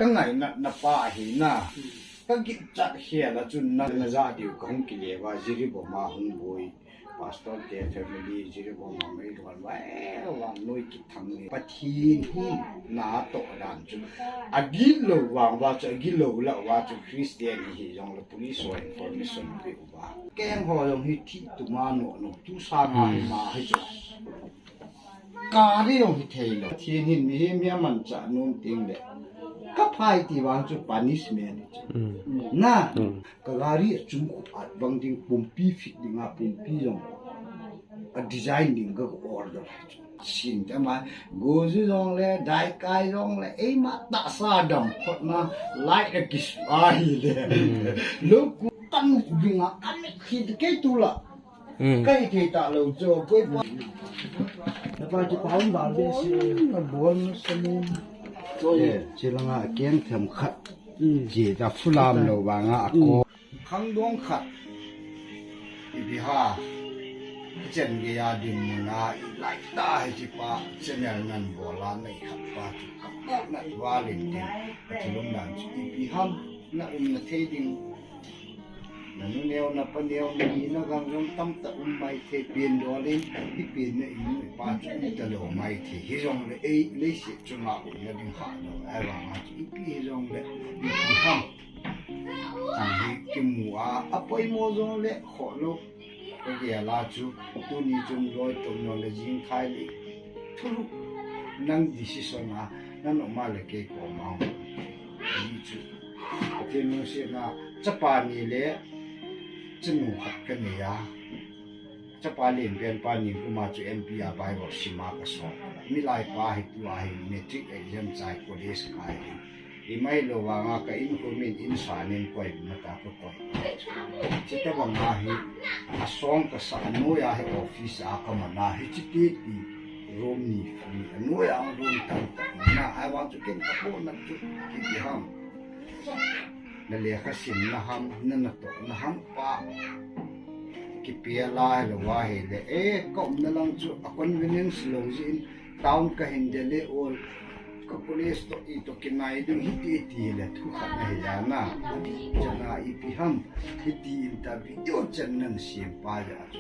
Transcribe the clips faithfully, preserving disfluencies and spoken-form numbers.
Ka ngainatna pa hi na. Ka gitchat khel a chun na, na ja diu ka hung kile uva, Jiribam a hung boi. Pastor te family Jiribam a mei lhon uva, eh, vannoi kithang ni. Pathen hin na toh dan chu. A gilou vang uva chu, a gilou lah uva chu Christian hi jong le police ho information pe uva. Keng ho jong hi thi tuma no no, tu sanga hi ma hi chu. Ka ri jong hi thei lou. Pathen hin mihem hi amanchah nom teng le. Ka phai ti vang chu punishment hi chu. Mm. Na, Mm. ka gari a chung khu at bang ding pumpi fit ding a pumpi jong. A design ding ka order chu. Sin te ma, gozu jong le, daikai jong le, eima tahsa dam khotna, light a kis a hi le. Mm. Lou ku kan ding a, kan khi ke tu la. Mm. Kai thei ta lou chu, koi pa. Na pa ki pa um ba be si. Na bon sa ni. Eh, chi langa keng them khat. Mm. Chi ta fulam lou vanga a ko. Khangdong khat. Ipi ham. Chen gei a dinmun a, i lai ta hi chi pa, channel nan bol a nei khat pa chu. Ka pa na valin din. Ka thilum dan chu. Ipi ham. Na um na thei ding. Na nu neo, na pa neo, na ni na gang jong tamtah um maithei, pen dol in, hi pen na inu ipa chu um talou maithei. Hijongle ei, leiset chunga umna ding hah lou, ahivanga chu ipi hijongle, ipi ham. Chang hi kimu a, apoimo jongle, khoh lou. Ka gel a chu, tuni chun loi tom jongle jingkah le, thulu, nang decision a, nang um a le kei koma. Ani chu. Pathen lungsetna, chapa ni le chanu khat ka nei a. Chapa lenpen pa ni kuma chu M P a Bible sim a ka sot. Milai pa hi tua hi matric exam chai college kai hi. Imai lou vanga ka in khumin in sanin koi mata ka koi. Chita banga hi a song ka sa a noi a hi office a ka man a hi chiti ti room ni free a noi a room tam tam na a vang chu ken ka po na chu ki ki ham. Na lekha simna ham, na natohna ham pa. Kipe lai lou va hile, eh, ka umna lang chu a convenience lou jin, town ka hin Delhi ol, ka college toh itoh kinai ding hiti hiti le thu khat na hi ja na. Chana ipi ham, hiti in ta video channel sem pa ja chu.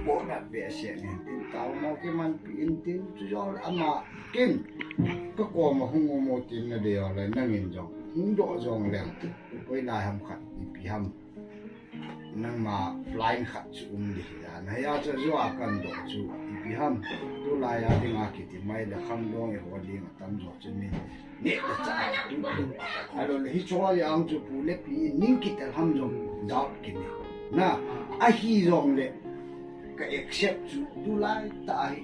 Bona behseh nin tin town a kimanpi in tin chu jong ama ken ka koma hung um o tin na dei o le nangin jong hung doh jong leng. Koi lai ham khat ipi ham. Nangma flying khat chu um di hi dan. Hia chu jua kan doh chu ipi ham. Tulai a dinga kiti mai le khangdong i ho dinga tamjo chu min neh le cha tu tu. Alou le hicho jang chu pu le pi ning kitel ham jong doubt kinei. Na, ahi jongle ka accept chu tulai ta hi.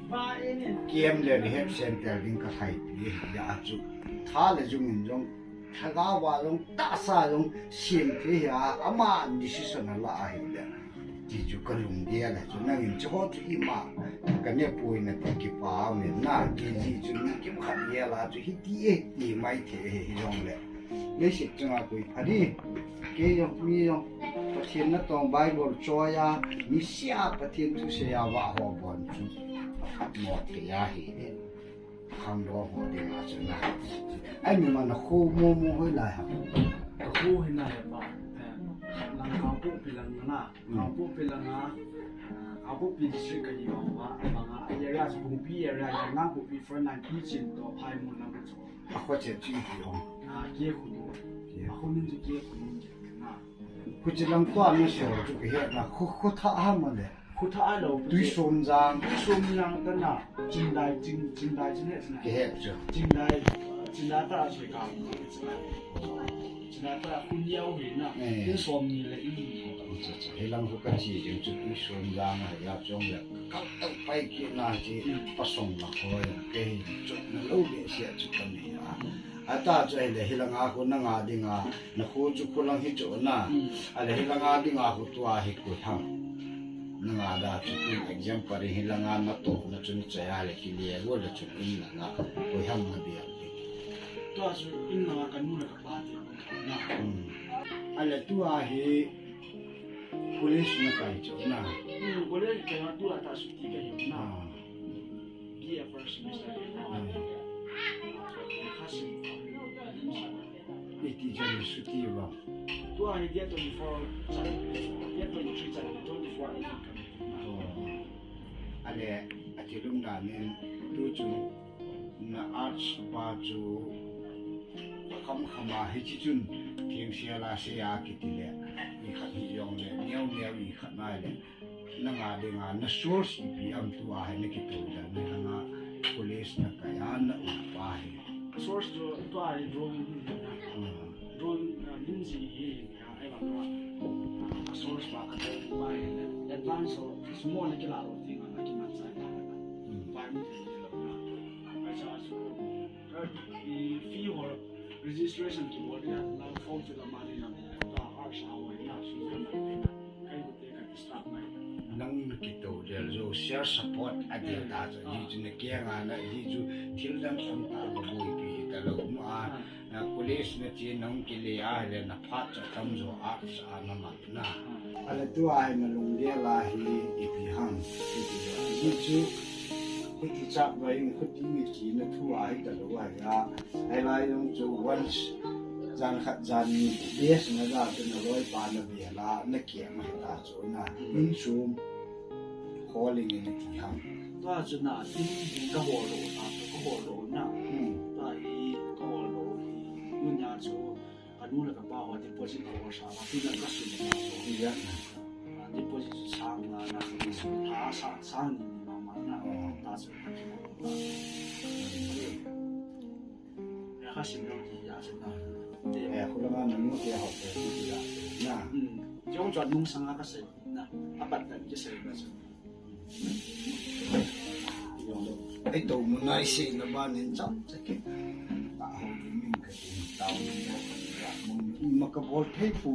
Kem le rehab center ding ka thai pi hi a chu. Tha le jung in jong Lhagao a jong, tahsa jong, sem thei hi a, ama decision a la ahi le. Ti chu ka lunggel a, chu nangin chu ho chu ima, ka ne poi na ti kipa min na, K G chu ni kim khat gel a chu hiti e, ti mai thei e, hi jong le. Leiset chunga koi pha di, kei jong, mi jong, Pathen natong Bible choi a, mi sia Pathen thusei a va ho bon chu, mo thei ahi le. Khangdong ho dinga chu na. Ai mi ma na kho mo mo hoi lai ham. Ka kho hi na he pa. Eh, lang Kangpokpi lang na. Mm. Kangpokpi lang a. Kangpokpi district ka hi bang ba, bang a area chu Bungpi area, Kangpokpi front line pi chin to phai mo lang chu. A kho che chi hi hong. A ke khu do. Ke. A khu min chu ke khu min na. Khuchilang tua na sel chu ka hetna khu, khu tha ha ma le. Khu tha a lo. Tuisom jang. Tuisom jang ta na. Chindai, Chin, Chindai, Chin he sina. Ka het chu. Chindai, Chindai ta a sui ka. Chindai ta khu niau hi na. Eh. Tuisom ni le i. Cha, cha. Hilang khu ka chi jing chu tuisom jang a ya chong le. Ka tau pai ki na chi. Mm. Pasong na ko ya. Ke hi chu na lo le sia chu ka ni a. Ata chu ahile hilanga khu nanga dinga, na khu chu khu lang hi chu na. Mm. Ahile hilanga dinga khu tua hi khu hang. Nanga da chu tu example hilanga na to na chu ni chaya le ki le go le chu in na na khu hang na bia. Tua chu in na ka nu le ka pa ti na. Mm. Ahile tua hi college na kai chu na. Mm, college kai na tua ta su ti kai na. Ah. B A first semester. Mm. Khasim. Iti chan suti ba. Tua hi dia twenty-four chan, dia twenty-three chan, twenty-four chan. Oh. Ale, athilum dan in, tu chu na arts pa chu kham kham a hichi chun theng sia la sia kiti le, i khat hi jong le, neo neo i khat nai le. Nanga dinga na source ipi ham tua hi na kitou dan na langa college na kai a na um pa hi. Source chu tua hi drawing hi na. Hmm. Drawing, ah, lim ji hi hi na, ai ba na. Ah, source ba ka tou pa hi na. Advance so small na kila lo ti na ki man sai na. Hmm. Ba mi te lo na. Ai sa so, eh, i fee ho registration ki mo ni na form fill up ma ni na. Tua arts a ho na su ka na. Kai Nang na kitou del jo, share support a del ta chu, hi chu na kianga na, hi chu thil dang tam ta ka boipi ta lo ma, na college na che nang kile a le na phat cha tam jo a sa na ma na. Ale tua hi na lunggel a hi ipi ham, ipi ham. Hi chu, hi chu chap bai in khuti mi ki na thu a hi ta lo a ya. Ai lai jong chu once jan khat jan ni base na ja chu na loi pa na bia la na kia ma ta chu na. Min sum. Calling in ti ham. Tua chu na, tin, tin ka hol lo na, chu ka hol lo na. Hmm. Tua hi ka hol lo hi, nu nya chu, ka nu le ka pa ho deposit ka hol sa, ka tu na ka su na so. Iya na. Ah, deposit chu sang na, na, sa, sa, sang ni ma ma na. Oh. Ta chu ka ki hol na. Hmm. Ya ka sim lo ki ya chu na. Eh, khu la ma na nu ke ho ke ki ya na. Hmm. Jong chu nung sang ka se. Na, apat dan kisei na sa. Ai to mu nai sei na ba nin cham chake. Ta ho ni min ka tin tao ni na ka mun ma ka bol thei pu.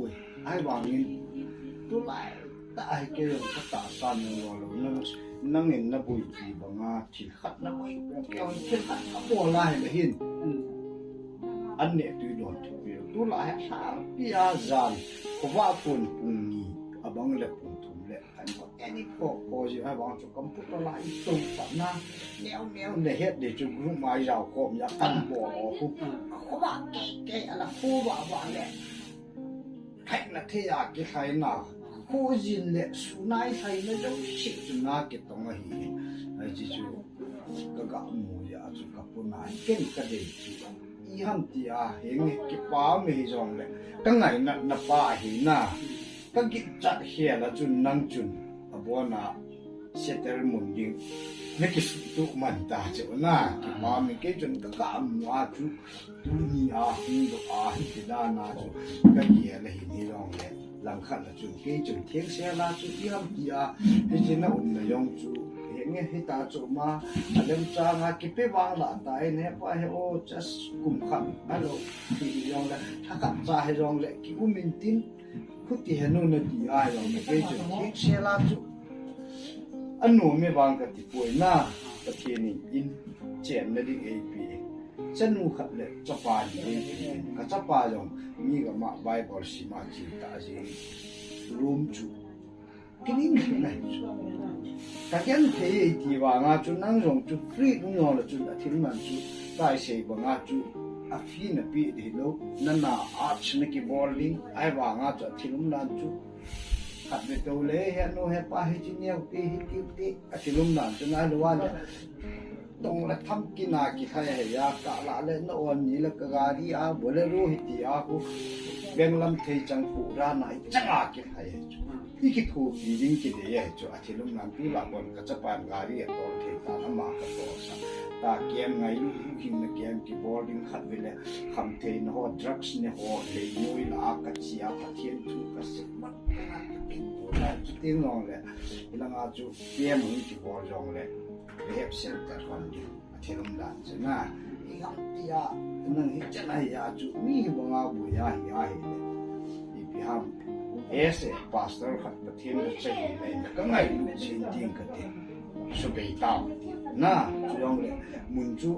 Ai bang in. Tu lai ta ai ke yong ka ta sa ni lo lo. Nang, nang in na bui pi banga thil khat na bui. Ke yong thil khat ka bol lai le hin. An ne tu don tu. Tu lai ha pi a jan. Ko ba pun pun ni. Abang le pun thum le. Kan ko teni ko ko ji ha bang chu kam pu to la i to pa na. Neo neo le het de chu group mai jao ko ya kan bo ko. Ko ba ke ke ala ko ba ba le. Hai na the ya ke hai na. Ko jin le su nai hai na jo shi chu na ke tong a hi. Ai ji chu ka ga mu ya chu ka pu na ken ka de chu. I ham ti a, henge, kipa mi hi jong le, ka ngaina na pa hi na, ka gitchat hial a chun nang chun, a bon a, settle mun ding, na kisutu man ta chu na, kipa mi kei chun ka ka am a chu, tu ni a, hung do a, hi ti da na chu, ka hial a hi ni jong le. Langkhat la chu, kei chun theng se la chu, i ham ti a, hi chi na um na jong chu, he nge hi ta chu ma, a lem cha nga ki pe vang la ta, he pa he o, just kum khat, a lo, ti hi jong le, tha khat cha he jong le, ki um in tin, khu ti he nu na ti a jong le, kei chun theng se la chu, a nu mi vang ka ti poi na, Pathen in, in chen na ding ei pi. Chanu khat le chapa ni ei pi. Ka chapa jong mi ga ma Bible sim a chi ta jing. Room chu. Kinin khin na chu. Ka ken thei ei ti vang a chu nang jong chu free nung jong le chu a thil man chu. Kai sei bang a chu a fee na pi di lo. Na na arts na ki bol ding. Ai vang a chu a thil um nan chu. Khat ve to le he nu he pa he chi neo ti hi ti ti. A thil um nan chu na lo a le. Tong le tham kina ki khai he ya ka la le na on ni le ka gari a Bolero hi ti a khu. Beng lam thei chang khu ra na i chang a ki khai he chu. I ki thu ki ding ki de he chu. A thil um nan tu la bon ka chapan gari a tol thei ta na ma ka tol sa. Ta kem ngai lu lu hing na kem ki bol ding khat ve le kham thei na ho drugs ne ho le noi la ka chi a Pathen thu ka se mat na ki tu la chu ti ngong le. Ilanga chu kem hung ki bol jong le. Rehab center kon ding. A thil um dan chu na. I gam ti a, nang hi chan a hi a chu, mi hi banga bu ya hi a hi le. Ipi ham. As a pastor khat Pathen na chai hi le, ka ngai lu chin ding ka ti. Su bei ta ti. Na, chu jong le, mun chu,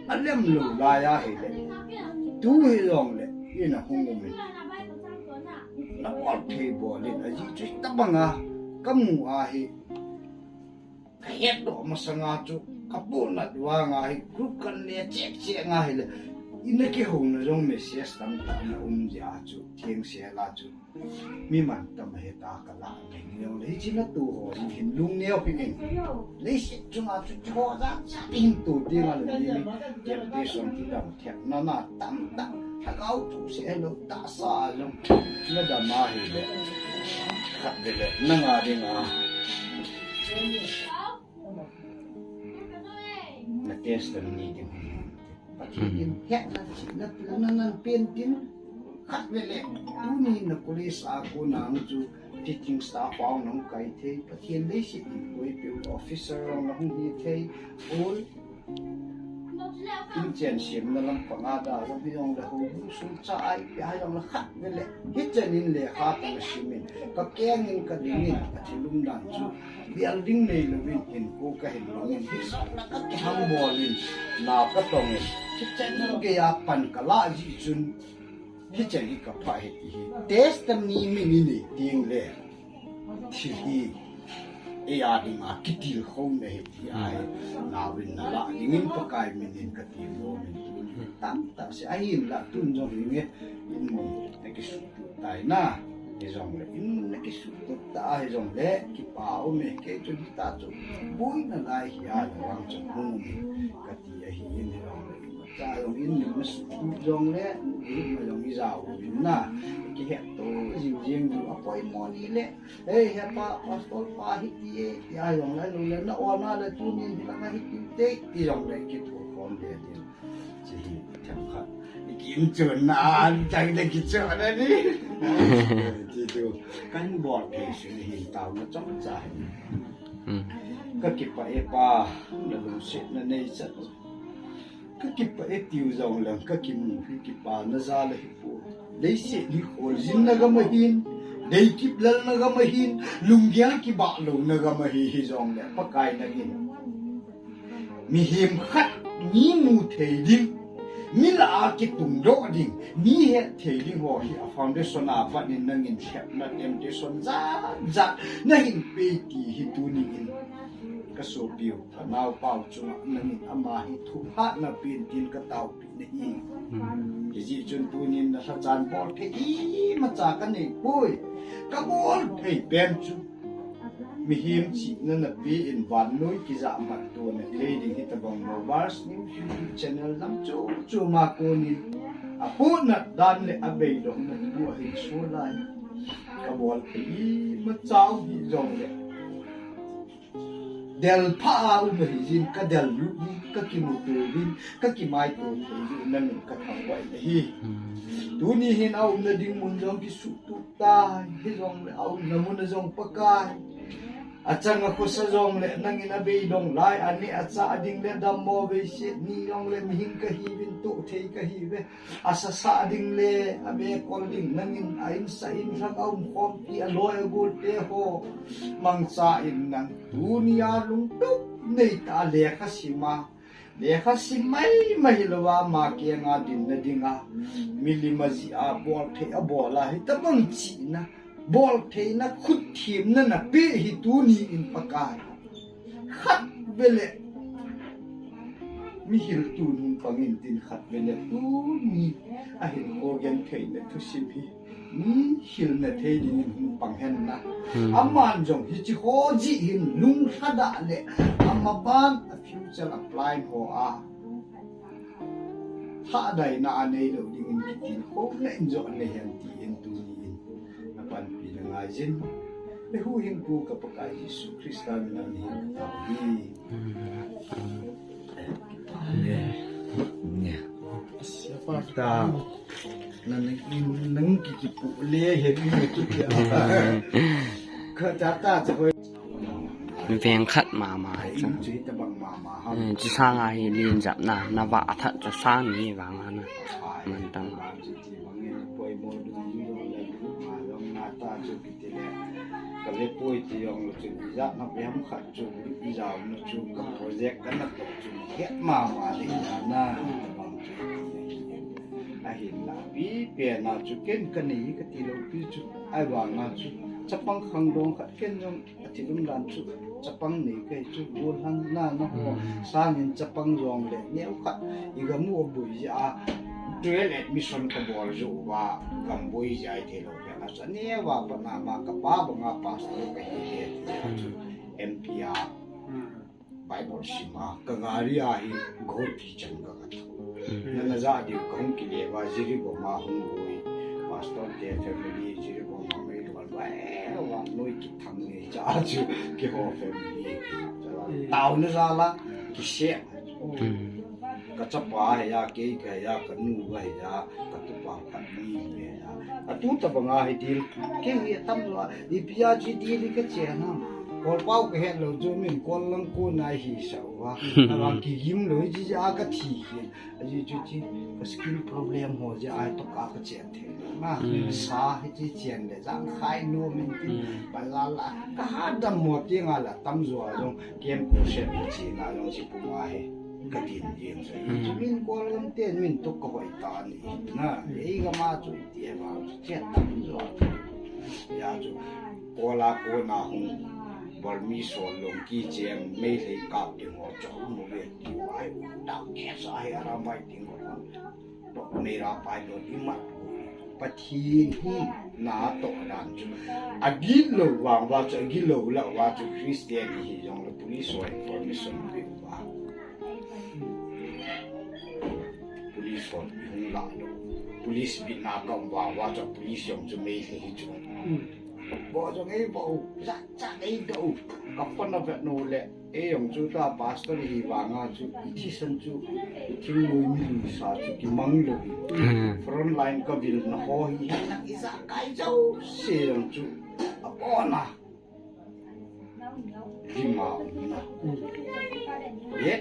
a lem lo la ya hi le. Tu hi jong le, i na hung um in. Na bol thei bol in, a ji chu ta banga, ka mu a hi. Ka het doh masanga chu, ka puna dua nga hi, group kan le chek chek nga hi le. Ina kihouna jong message tamtah na um jeh a chu, thengsel a chu. Mi mantam ahi ta ka la nei ni jong le. Hiche na tu ho jing hin lungneo hih in. Leiset chunga chu chu ho jat jat hin tu ding a le ni. Temptation ti dam thep na na tamtah. Lhagao thu seh lou tahsa jong. Na dam ahi le. Khat vele. Na nga ding a. Na testimony ding. Pathen in hetna, chihna, pilna nan pen tin, khat vele, tuni na police a kona chu teaching staff a nahung kai thei, Pathen leiset in koi peu officer jong nahung hi thei, ol, inchen semna lam panga da jong hi jong le ho, sum cha ai, pia jong le khat vele, hichan in lekha kana sim in, ka keng in ka ding in, ka thilum dan chu, Building nei louvin in ko ka hin mangin, hi sot na ka kihang bol in, na ka tong in, hichan in gei a pan ka la ji chun, hichan hi ka pha hi ti hi. Testimony mi ni nei ding le, thil hi, eia ding a kitilkhouna hi ti a hi, nauvin na la ding in Pakai min in ka ti mo min tu ni tamtah seh ahin la tun jong hi nge, in na kisu tu tai na, hi jong le, in na kisu tu ta hi jong le, kipa um e, kei chun hita chu, boina lai hi a, le wang chu hung um e, ka ti ahi in hi jong le, in cha jong in na su tu jong le, in ma jong i ja u in na, ki het to, jing jing ju, a poi mo ni le, ei, he pa, pastor pa hi ti e, ti a jong le, lu le, na o na le, tu ni hi la nga hi ti te, ti jong le, ki thu khom le, ti. Chi hi, themkhat. Ikim chun na, chang de kichun na ni. Chi tu, kan bol thei su ni hin tao na chomcha hi. Hmm. Ka kipah e pa, na lungsetna nei chat. Ka kipah e tiu jong leng, ka kimu hi kipana jal ahi poi. Leiset hi kholjinna gam ahin, deikip lalna gam ahin, lunggel kibah louna gam ahi hi jong le, Pakai nangin. Mihem khat mi mu thei ding, mi lah a kitung doh ding, mi het thei ding ho hi a foundation a pat in nangin thepna temptation jat jat na hin pe ti hi tuni in ka sopi u, ka naopa u chunga nangin ama hi thuhatna pen tin ka taopi na hi. Hmm. Hijeh chun tunin na lhachan bol thei imacha ka nei poi. Ka bol thei pen chu mihem chihna na pe in vannoi kijahmat tona thei ding hitabang Movers News YouTube channel lam chu chu ma konin a puna dan le a beidongna thu ahin so lai. Ka bol thei imacha u hi jong le. Del pha a um ahi jin, ka del lut in, ka kimuto uvin, ka kimaito thei uvin, nangin ka thangvah in ahi. Hmm. Tuni hin a umna ding mun jong kisuhtup tai, hi jong le a umna mun a jong Pakai. A chang a khosa jong le, nangin a beidong lai, a neh a chah ding le dammo veiset ni jong le, mihem ka hiuvin toh thei ka hiuve. A sasa ding le, a vekol ding, nangin a insa in lhang a umkhompi a loi a gol te ho. Mangcha in nang, tuni a lungtup nei tah a lekha sim a. Lekha sim maimai hilouva, ama kenga dinna dinga. Milim a jih a, bol thei a bol a, hitabang chihna. Bol theina khut themna na pe hi tuni in Pakai. Khat vele. Mi hil tun hung pang in tin khat vele tuni a hin ko gen theina thusim hi. Mi hilna thei ding in hung pang hen na. Hmm. Aman jong hichi ho jih hin lung lhadah le. Amaban a future a plan ho a. Thadaina a neilou ding in kitilkhouna in jong nei hen ti in tuni in. Na panpina ngai jin. Eihuhhingpu ka Pakai Jesu Christa min a nei hen ka taopi. Amen. Amen. Ta, na, na, nang kikipu le he mi kiki a. Ka ta ta cha ko. Veng khat mama. Ka in chu hitabang mama ha. Eh, chu sanga hi len jep na, na vah a that chu sang ni vang a na. Mantam. Ka ve poi ti jong le chu, ijat na ve ham khat chu, ijao na chu, ka project ka na to chu, het mama le na na, bang chu. Ahin la, pi pe na chu, ken ka nei ka ti lou pi chu, ai vang na chu, chapang khangdong khat ken jong, a thilum dan chu, chapang nei ka hi chu, gol hang na na ho, hmm, sangin chapang jong le, neo khat, i ga mu a bui ja a, Dual admission ka bol jou uva, gam boi jai thei lou pet a chu, aneo a pat na ma ka pa banga pastor ka hi le, ti a chu M P a Bible sim a, ka gari a hi Guwahati chan ka ka tho. Na na ja diu ka hung kile uva, Jiribam a hung boi, pastor te family Jiribam a mai lou va, e, va noi ki thang ne cha chu, keiho family. Tao na ja la, ki se. Ka chapa hi a, kei ka hi a, ka nu ka hi a, ka tupa khat ni hi a. A tu ta banga hi dil, kei hi tam lo, ipi a chi dil ka che na. Kol pau ka het lou chu min kol lang ko na hi sa uva. A lang ki gim lou chi a ka thi hi. A ji chu chi, ka skin problem ho ji a to ka ka che. Na, sa hi chi chen le jang khai nu min ti, ba la la, ka ha dam mo ti nga la tam jo a jong, kem ko se chi na jong chi pu ma he, ka din din sa. Chi min ko lam te min to ka hoi ta ni. Na, ei ga ma chu ti e ma, che tam jo. Ya chu, ko la ko na hung, bal mi so long ki chen, mei lei ka ti mo cho mu le ti wa, da ke sa he a ra mai ti mo. Toh nei ra pai lo i mat. Pathen hi na toh dan chu. A gilo vang va chu, a gilo la va chu Christian hi jong le police ho information pe va. Police ho hung la lo. Police bi na ka va va chu police jong chu mei le hi chu. Bo jong ei bo, ja ja ei do. Ka phone na vet no le. Ei jong chu ta pastor hi vanga chu, i thisan chu, thingmui mi luisa chu, kimang lou hi. Front line ka vil na ho hi, na i ja kai jo, se jong chu, a pona. Lima na. Ye,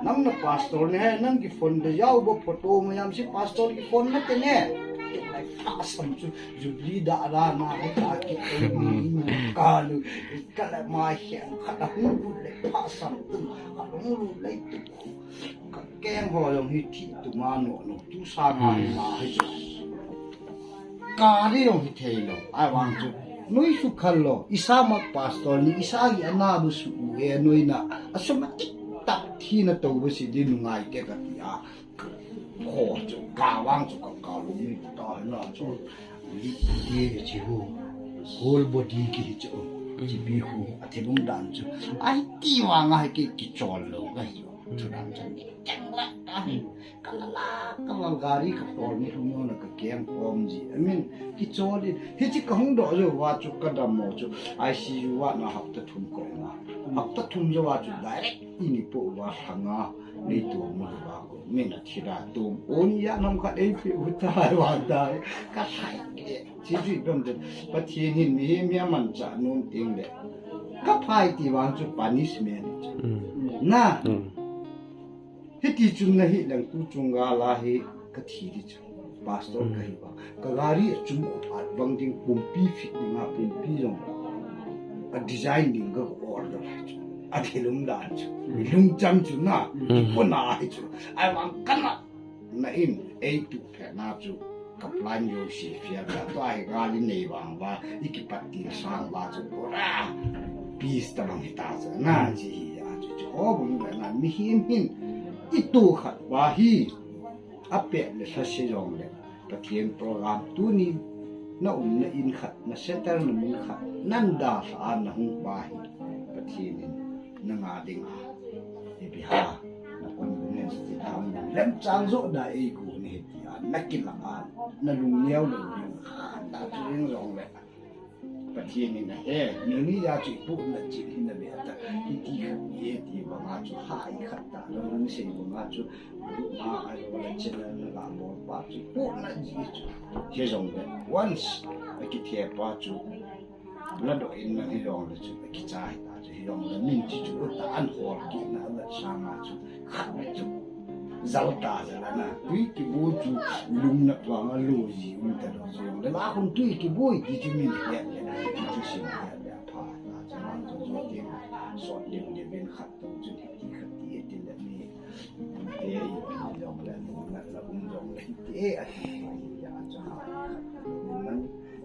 nang na pastor ne, nang ki phone da jau bo photo mo yam si pastor ki phone na te ne. Ka sam chu, Jubilee da ra na, ka ki, ka lu. Ka le ma hian khat a hung lut le pha sam tum, ka hung lut le tu. Ka keng ho jong hi thi tu ma no no, tu sa nga hi ma hi chu. Ka ri jong hi thei lo, ai vang chu. Nui su khal lo, i sa ma pastor ni, i sa hi ana bu su u e nui na, a sum a tik tak thi na to bu si di nu ngai te ka ti a. Ho chu, ka vang chu ka ka lu mi ta na chu. Li ti chi hu. Whole body ki hi chu. Chi bi hu, a thilum dan chu. Ai ti vang a ki, ki chol lo ka hi. Chu dan chu ni. Chang la ka hi. Ka la la, ka la gari ka por ni hung na ka keng pom ji. I mean, ki chol in. Hi chi ka hung do jo wa chu ka dam mo chu. I C U wa na hapta thum ko na. Hapta thum jo wa chu direct i ni po wa hanga. Ni tu mo wa ko. Min a thira tum. O ni ya nam khat ei pi u tai wa tai. Ka sai le. Chi chi dom de. Pathen hin mi hi mi a man cha nom ting le. Ka phai ti vang chu punishment. Na. Hiti chun na hi lang tu chung ga la hi ka thi di chu. Pastor ka hi ba. Ka gari a chung ko at bang ding pumpi fit ding a pumpi jong. A design ding ka order chu. A thilum dan chu. Lung chang chu na. Ko na hi chu. Ai vang ka na. Na in, ei tu phe na chu, ka plan jo si fia ka, tua hi gali nei vang va, i ki pat ti sang va chu, ora, peace ta bang hi ta chu, na chi hi a chu, chu ho bang ve na, mi hin hin, i tu khat va hi, a pet le sa se jong le, Pathen program tu ni, na um na in khat, na settle na mun khat, nan da sa a na hung va hi, Pathen in, na nga ding a. Ipi ha, na convenience ti dam na. Lem chang jo da ei gu ni he ti a, na ki la a, na lung neo lo ding ha, ta chu ring jong le. Pathen in a he, ni ni ya chu pu na chi ni na be ta. Iti khat ni e ti ba nga chu ha i khat ta, na lung sei ba nga chu, ma ai lo la chen na ga bo pa chu, pu na ji chu. He jong le, once, a ki the pa chu, La do in na hi jong le chu, ki cha hi ta chu, hi jong le min chi chu, ta an hol ki na la sa ma chu, khat chu. Zal ta za la na, tui ki bu chu, lung na tua nga lu ji, um ta do chu, jong le la hun tui ki bu, ki chu min hi le, ki chu sin hi le, pha, ta chu, ma chu, chu, ki, so, le, le, ben khat tu chu, ki, khat ti, ti le, mi, te, i, jong le, lu na, la, um, jong le, te, a, ti, ya, cha, ha, na,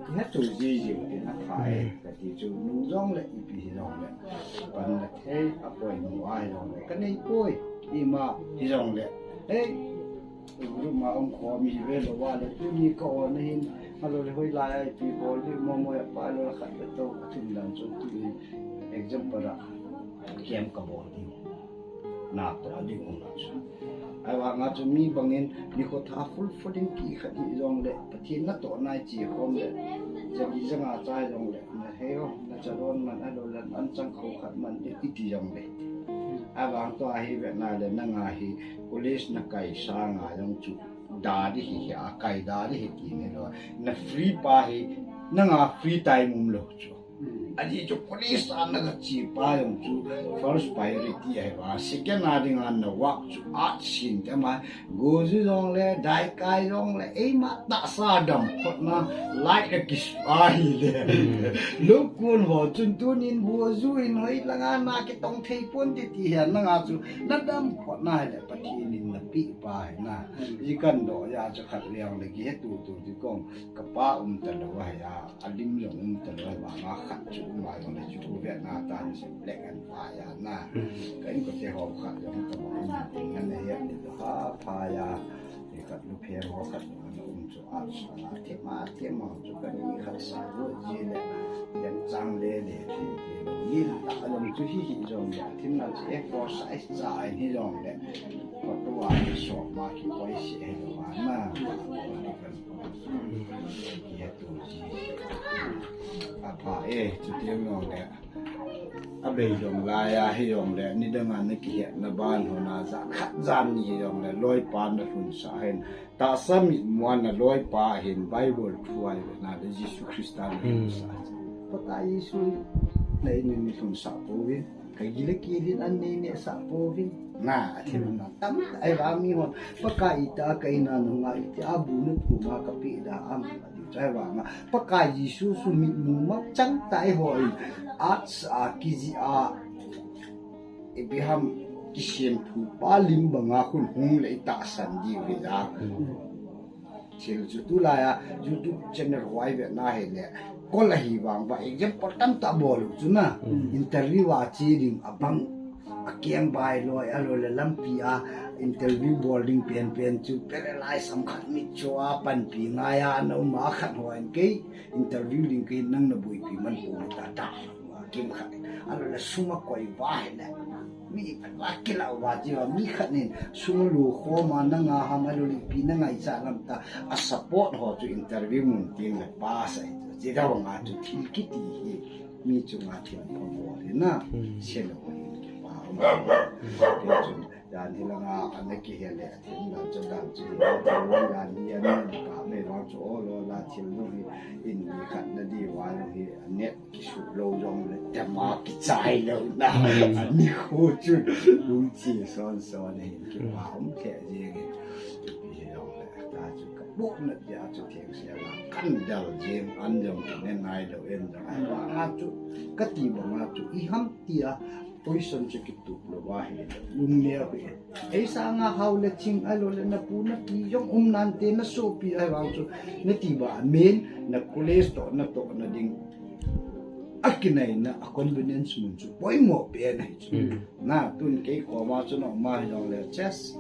Ki ha chu ji ji u tin a pha e, ka ti chu nung jong le ipi hi jong le. Pan la thei a poi mu a hi jong le. Ka nei poi, ima hi jong le. Hei, Group ma um khom hi ve lou va le, tuni ka on ahin, ahilou le hoilai a ipi bol ding mo mo a pa lou khat ve to, athum dan chu tuni example a camp ka bol ding. Natoh ding um chu. Ahivang a chu mi bangin nikho tha full full ding kikhat hih jongle, Pathen natoh nai chi khom le, jali janga chai jongle, na heo, na chalon man, ahilou le an chang kho khat man, iti jongle. Ahivang tua hi ve na le, nanga hi college na kai sanga jong chu da ding hi, hi a kai da ding hi ti ni lou. Na free pa hi, nanga free time um lou chu. Ajeh chu college a na ga chi pa jong chu first priority ahi va. Second a dinga na work chu art sin te ma, goju jongle, daikai jongle, eima tahsa dam photna, light a kis ahi le. Lou kun ho chun tunin goju in hoi langa na kitong thei pon ti ti hi nanga chu na dam photna hi le Pathen in na pe pa hi na. Ji kan do ya chu khat riang le kihe tu tu ti kong ka pa um ta lou ahi a. Alim jong um ta lou, vanga khat chu um a jong le chu ve na ta ni se black and white a na. Ka in ko te ho khat jong ta ma um ting na he ni to ha pha ya. Ni khat lu phe ho khat jong na um chu a sa na te ma te ma chu ka ni khat sa ro ji le. Yan chang le le te te lo ni ta jong chu hi hi jong ya. Thim na chu e ko sa sa ni jong le. Ko to a so ma ki koi se he lo a na. Apha e, chuti jong le. Abei jong laiya hijong le, nidanga na kihetna ban hon a, jan khat jan ni hijong le, loipa na lhunsah hin. Tahsa mitmu a na loipa hin, Bible thu a hi na le, Jesu Christa na lhunsah. Pakai Jesu na in ni lhunsah pouvin. Ka gil a kilin an nei nehsah pouvin. Na, athil na tam, ahivang mi hon, Pakai ita ka in a nunga iti a bu na thu ma ka pe da am, ati chu ahivang a, Pakai Jesu chu mitmu ma chang ta eiho in, asa kiji a, Abraham kisem thu pa lim banga khun hung le i tahsan diu hi ja. Thil chu tulai a YouTube channel huai ve na hi le. Kol ahi vang va example tamtah bol u chu na. Interview a che ding abang. Akeng bai loi a loi le lampi a interview bol ding pen pen chu paralyze sam khat mit chu a panpi ngai a na um a khat huai kei interview ding kei nang na buipi man pu ta ta. Kim khat. Ahilou le sum akoi va hile. Mi khat va kila va ji va mi khat nin sum alu khom a nanga ham ahilou le ipi na ngaichat lam ta a support ho chu interview mun ting le pass ahi chu. Chi da nga chu thi kiti hi mi chunga thiam pha bol hi na. Se lou hi kipa. Jan hilanga ana kihe le, athim dan chu dan chu, dan hi ana ka me vang chu, o lo la thil nu hi, in ni khat na di wa nu hi, anet kisu lou jong le, tema kichai lou na, ani khu chu, lung chi son son hi, kipa um khe jeng hi, hi jong le, ta chu ka buk na dia chu theng sia la, kan dal jeng, an jong ki ne nai lou, en jong, ai wa nga chu, ka ti ba nga chu, i ham tia, Poison chu kitup lou va hi, lung neo hi. Ei sanga hao le ching ahilou le na pu na pi jong um nante na sopi ahivang chu. Na ti ba amen na college toh na toh na ding. Akinai na a convenience mun chu. Poimo pen ahi chu. Na tun kei koma chu na ma hi jong le chess.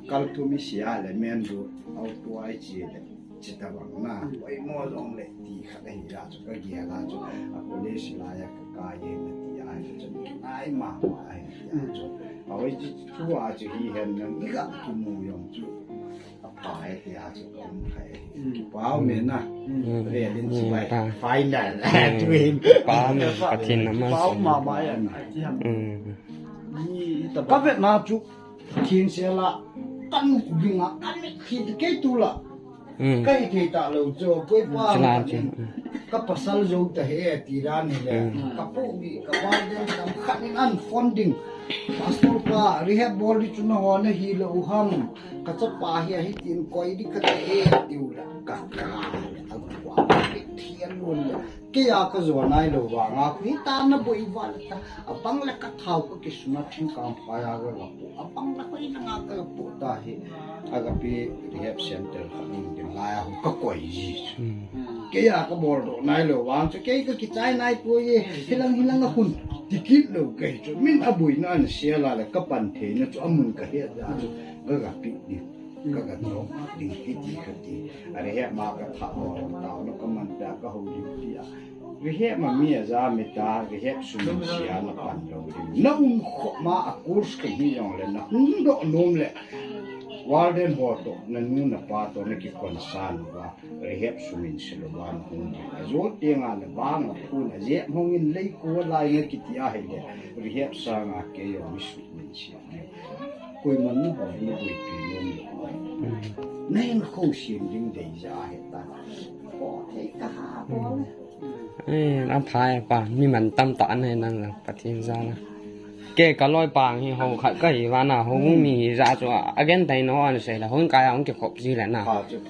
Kal tu mi sia le men du. Au tu ai chi le. Chita bang na, poimo jong le ti khat ahi a chu ka gel a chu, a college lai a ka kai e na ti a chu, chu ai ma ma ahi a chu. A hoi chu, chu a chu hi hen nang i ga kimu jong chu. A pa e ti a chu kum khai. Pau me na. Ve lin chi bai. Final. Tu hin. Pau me, Pathen na ma. Pau ma ma ya. Ti ham. Ni ta ba ve na chu. Thin se la, kan ku binga, kan mit khi te kei tu la. Ka i thei ta lou chu, koi pa. Ka pasal jo ta he, ti ra ni le. Ka pu bi, ka ba den tam khat in an funding. Pastor pa, rehab bol di chu na ho na hi lou ham. Ka chapa hi a hi tin koi di ka te he, ti u la. Ka ka, a kwa, thian lou la. Kei a ka jo nai lou vanga, khu hita na boi val ta, abang le ka thao ka kisuna thingkang phai a ka ga pu, abang le koi na nga ka ga pu ta hi, a ga pi rehab center kha ning din lai a hu ka koi ji. Kei a ka bol do nai lou vang chu, kei ka kichai nai pu ye, hilang hilang a hun, tikit lou kei chu, min a boi na an sia la le ka pan thei na chu, a mun ka he da chu, ka ga pi ni. Ka ga drop ding hi ti ka ti. A rehab ma ka tha ho tao na ka man ta ka ho ding ti a. Rehab ma mi a ja mi ta rehab sum in sia na pan lo ding. Na um kho ma a course ka hi jong le na um do nom le. Warden ho to na nu na pa to na ki concern va. Rehab sum in si lo va na um ding. A jo te nga na ba nga khu na je hong in lei ko lai na ki ti a hi le. Rehab sa nga ke yo mi su min sia. Koiman na ho na boipi nom lo. Na hin kho siam ding dei ja he ta. Ko thei ka ha ko. Eh, na phai pa, mi man tam ta an he nang la, Pathen ja la. Ke ka loi pa hi ho khat ka hi va na, ho mi hi ja chu a gen tai no an sei la, hon ka ya hon ke khop ji la na.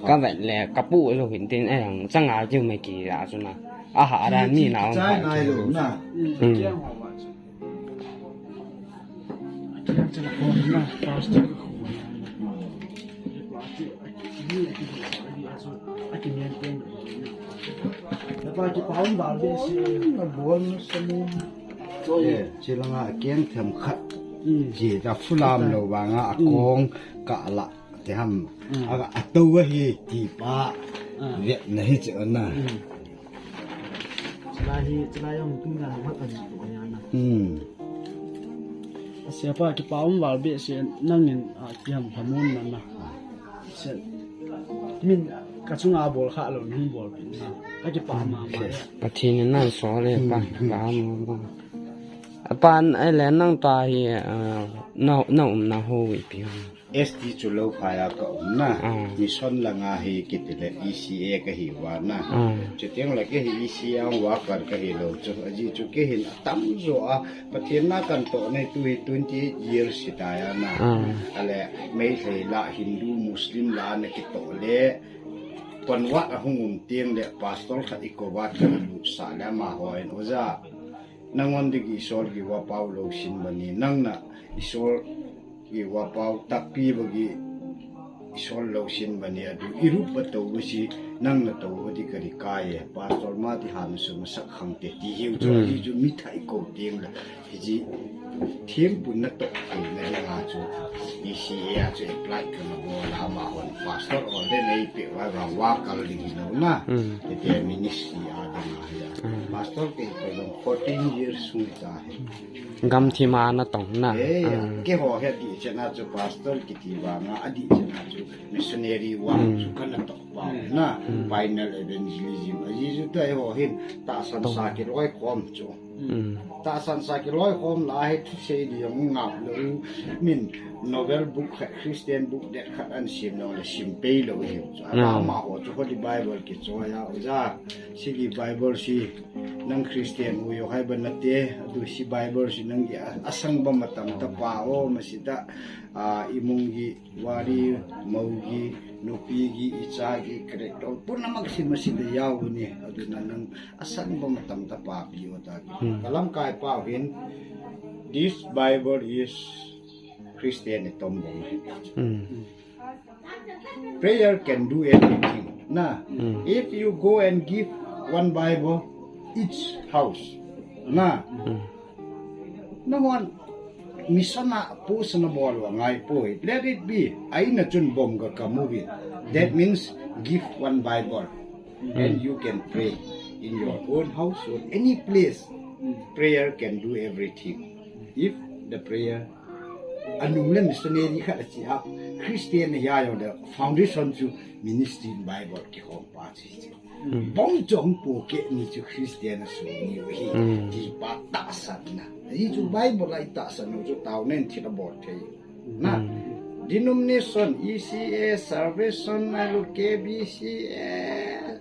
Ka vet le, ka pu lo hin tin, eh, chang a ju me ki ja chu na. A ha ra mi na hon. Chai nai lo na. Hmm. Chilanga keng them khat. Ji ta fulam lo vanga a kong ka la te ham. Aga ato hi ti pa. Vet na hi che na. Chulai hi, chulai jong tuna mat a ji to ya na. Hmm. A sia pa kipa um val be se nangin a kiham phamun na na. Se min ka chunga bol kha lo ni bol pi na. Ka kipa ma ma. Pathen in nan so le pa, pa ma ma. A pa ai le nang ta hi, ah, na, na um na ho wi pi. S T chu lo phai a ka um na. Ah. Mission langa hi kiti le E C A ka hi uva na. Ah. Chuteng le kei hi E C A worker ka hi lo chu. Aji chu kei hin atam jo a Pathen na kan toh nei tu hi twenty eight years hi ta ya na. Ah. Ale Meitei la Hindu Muslim la na kitoh le. Convert a hung um teng le pastor khat i convert ka lut sa le ama ho in oja. Nangon ding Isol gi wa pau lo sin bani nang na Isol gi wa pau takpi bagi Isol lo sin bani adu irup ba to ba si nang na to ba di ka di kai e. Pastor ma ti han su ma sak khang te ti hiu chu. Hmm. Hi chu mi thai ko teng la hi ji thim pun na to kai na di nga chu. E C A a chu apply ka na bo la ma hon pastor o de nei pe wa wa wa kal ding hi lo na. Hmm. Te te ministry a ding a ya. Hmm. Pastor ke ko lo fourteen years sung ta he. Gam thi ma na tong na. Eh, ah. Ke ho he di chena chu pastor kiti vanga a di chena chu missionary work chu kana tok pa na. Pioneer evangelism. A ji chu ta ho hin tahsan sa kiloi khom chu. Tahsan sa kiloi khom la he thusei di jong ngap lo. Min novel book khat, Christian book det khat an sim lo le sim pei lo hi chu. Ama ho chu Holy Bible kichoi a oja. Sigi Bible si nang Christian u yo hai ba na te, adu si Bible si nang gi a, asang ba matam ta pa o, ma si ta, a, imung gi, wari, mau gi, nupi gi, icha gi, character, puna mak si ma si da yau ni, adu na nang asang ba matam ta pa pi o ta gi. Hmm. Kalam kai pa hin, this Bible is Christian i tom bong hi. Hmm. Prayer can do everything. Na, if you go and give one Bible each house, na, na hon mission a post na bol wa ngai poi. Let it be. Ai na chun bom ga kamu vin. That means give one Bible and you can pray in your own house or any place. Prayer can do everything. If the prayer Anung le missionary khat a chi a, Christian hi a jong le foundation chu ministry in Bible kihom pa chu hi chu. Bong chong po ke ni chu Christian a su ni u hi, ti pa tahsan na. Hi chu Bible a i tahsan u chu tao nen thil a bol thei. Na, denomination, E C A, Salvation, Bible, K B C A,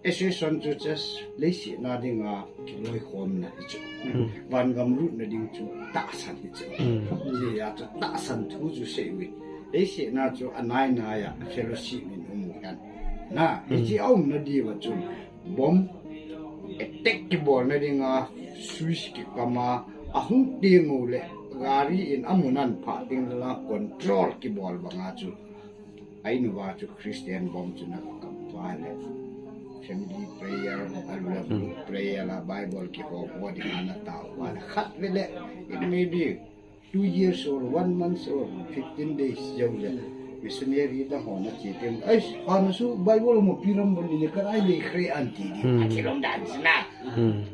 Association chu just leiset na dinga kiloikhomna hi chu. Van gam lutna ding chu tahsan hi chu. Hijeh a chu tahsan thu chu sei uvin. Leiset na chu anai nai a fellowship in um u hen. Na, hiche a umna diuva chun bomb attack kibolna dinga switch kikam a, ahung teng u le gari in amun aphah ding la control kibol banga chu. Ahin uva chu Christian bomb chu na kam uva le. Family prayer, a le group prayer la Bible kihom uva dinga na tao uva le. Khat vele, it may be two years or one month or fifteen days jou le. Missionary dang ho na che tem. Ai, ha na su Bible mo pi ram bun ni ka ai le khre an ti di. Hmm. A che lom dan sina. Hmm.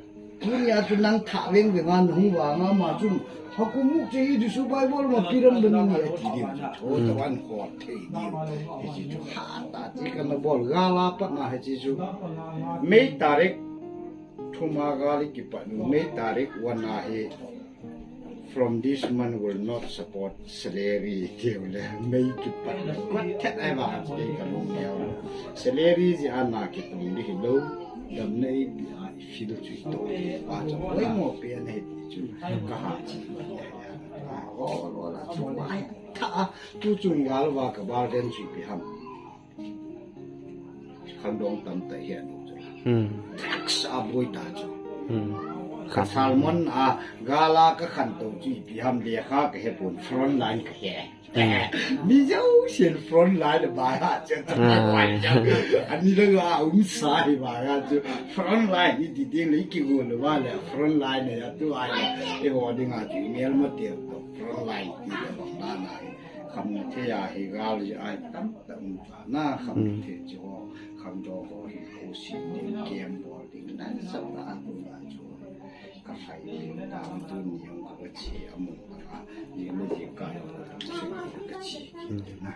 Tunia chu nang tha veng veng an hung vang a ma chu. Ha ku muk che i di su Bible mo pi ram bun ni a ti di. Chu ta wan ko thei di. Hi chi chu ha ta chi ka na bol ga la pa na hi chi chu. May tarik thum a ga li ki pa nu May tarik wan a hi. From this month will not support salary tiu le mei kipat le kot thet ai ba ti ka lung neo. Salary ji ana ki tung di hi lo dam nei pi a i feel chu to pa chu oi mo pe nei ti chu ka ha chi. A o lo la chu ai ta tu chung gal wa ka bar den chu pi ham. Khandong tam ta hi anu chu. Hmm. Drugs a boi ta chu. Hmm. Ka salmon a gala ka khan to chu ipi ham le kha ka he pon front line ka he. Hmm. Mi jo sian front line ba ha chu. Ah. Ani la ga um sa hi ba ga chu. Front line ni ti ding le ki go le ba le front line ya tu ai. E ho ding a chu mel ma te to front line ti le ba na na. Kham na the ya hi gal ji ai tam. Tam ta na kham Hmm. the chu ho, kham do ho hi ko si ni kem bol ding na sa na tu na chu. Ka fai ni ta tu ni yong ka chi a mo na ni mo ji ka yo ka chi ki na.